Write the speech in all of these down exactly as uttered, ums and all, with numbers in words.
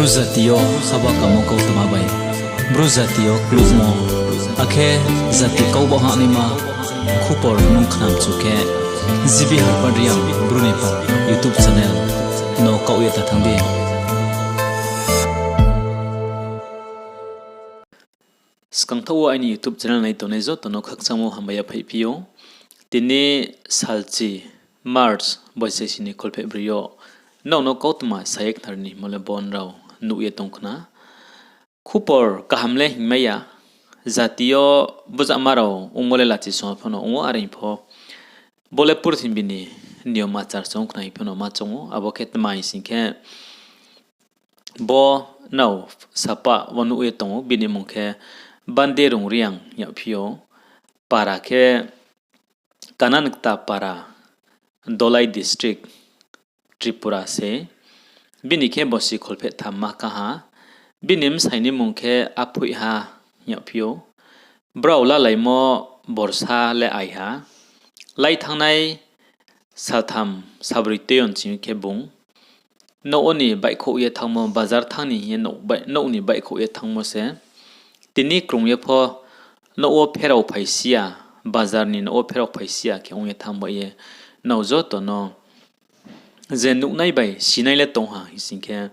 Bru jati yo haba kamo kautma bai Bru jati yo kluhmo, akhe jati kau baoh hahnaima khupor nung khnamchu khe, G B Harpad Reang Bru ni pal YouTube channel no kaoh ye ta thanng di. Skangthaoh wo aini YouTube channel nai tongnai joto no khakchangmo hambai yaphaihphi ou. Tini salchi March boisai sini kholpheh broi yo nrao no kautma sa ye khnari ni hingmo le bo nrao nuh ye tong khna. Khupor kaham le hingmai ya, jati yo bujama rao ongmo le lachi songha pho no ong ou, are pho bo le purthimbi ni niyom achar se ong khna hing pho no ma choung ou. Abo khe tma hing sing khe, bo nrao sapa wo nuh ye tong ou, bini mmung khe Bande Rung Reang yagphi ou, para khe Kanan Kta para, Dholai district, Tripura se. Bini khe bosi kholpheh tham ma ka ha. Bini bsai ni mmung khe Aphoihha yagphi ou. Brao lalaimo borsa le ai ha. Lai thanngnai saltham sabroi tei yo nching khe bung nouh wo ni baihkhouh ye thanngmo, bazar thanng ni hing ye nouh ni baihkhouh ye thanngmo se. Tini krung ye pho nouh wo pherao phaisi ya, bazar ni nouh wo pherao phaisi ya khe ong ye thanng bai ye, nrao joto no je nuhnai bai sinai le tong ha hing sing khe,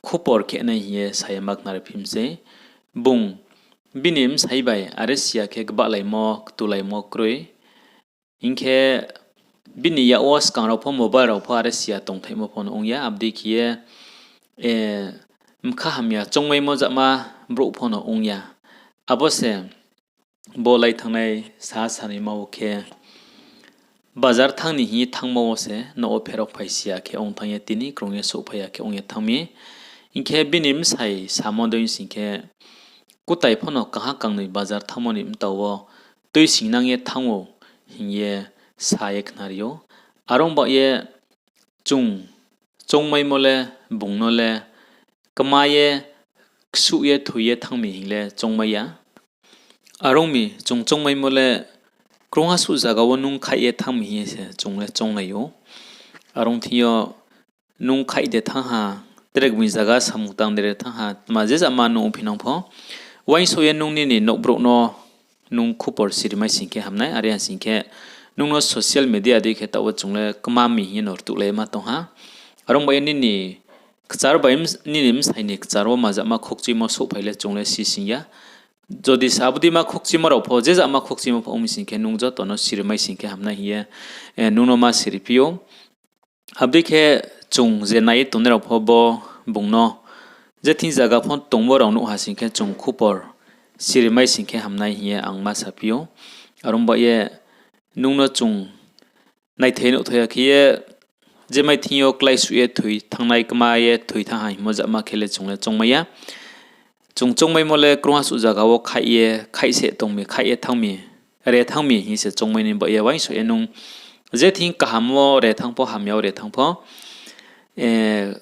khupor khe nai hing ye sa ye ma khnari phi mi sei. Bung bini bsai bai are si ya khe gbalaimo, ktulaimo kroi. Hing khe bini yak wo skang rao pho mobile rao pho are si ya tongthaihmo pho no ong ya, abo dei khe ye, mkha hamya choungmaimo jama brouh pho no ong ya. Abo se bo lai thanngnai sa sanaima wo khe, bazar thanng ni hing ye thanngmo wo se nouh wo pherao phaisi ya khe ong thanng ye tini krung ye souhphai ya khe ong ye thanng mi. Hing khe bini bsai samo dei sing khe, kutai pho no kangha kangnoi bazar thanngmo ni mta wo tuisingnang ye thanng ou hing ye sa ye khnari ou. Are ong baoh ye chung choungmaimo le bung no le kma ye ksuh ye thoi ye thanng mi hing le choungmai ya. Are ong mi chung choungmaimo le krungha suh zaga wo nung khaih ye thanng mi hing ye se chung le choungnai ou. Are ong thing yo nung khaih de thanng ha, tre gboing zaga samung tang de re thanng ha, tma je jama nung ongphi nang pho, uaingsouh ye nung nini nouhbrouh no nung khupor sirimai sing khe hamnai, are ha sing khe nung no social media dei khe taoh wo chung le kma mi hing ye no rtuhlai ma tong ha. Are ong bai ye nini kchar bai, nini bsai ni kchar wo majama khokchimo souhphai le chung le si sing ya. Jodi se abo dei ma khokchimo rao pho, je jama khokchimo pho ong mi sing khe nung joto no sirimai sing khe hamnai hing ye, nung no ma siriphi ou. Abo dei khe chung je nai ye tongnai rao pho bo bung no je thing zaga pho tongmo rao nuh ha sing khe chung khupor sirimai sing khe hamnai hing ye ang ma saphi ou. Are ong baoh ye nung no chung naithai nuhthai ya khe ye, je mai thing yo kláisuh ye thoi thanngnai, kma ye thoi thanng ha hingmo jama khe le chung le choungmai ya. Chung choungmaimo le krungha suh zaga wo khaih ye, khaih se tong mi, khaih ye thanng mi, re thanng mi hing se choungmai ni baoh ye uaingsouh ye nung je thing kaham wo re thanng pho, hamya wo re thanng pho,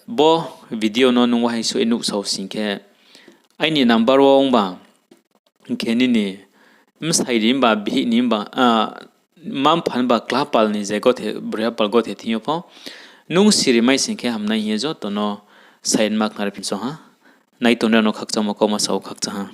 bo video no nung uaingsouh ye nuhsao sing khe, aini number wo ongba, hing khe nini bsai ni himba, bihih ni himba, mma-mpha ni ba, kla pal ni je gothe, broi pal gothe thing yo pho, nung sirimai sing khe hamnai hing ye joto no sa ye ma khnari phi song ha. Nai tongnai rao no khakchangmo kauma sa ou, khakchang ha.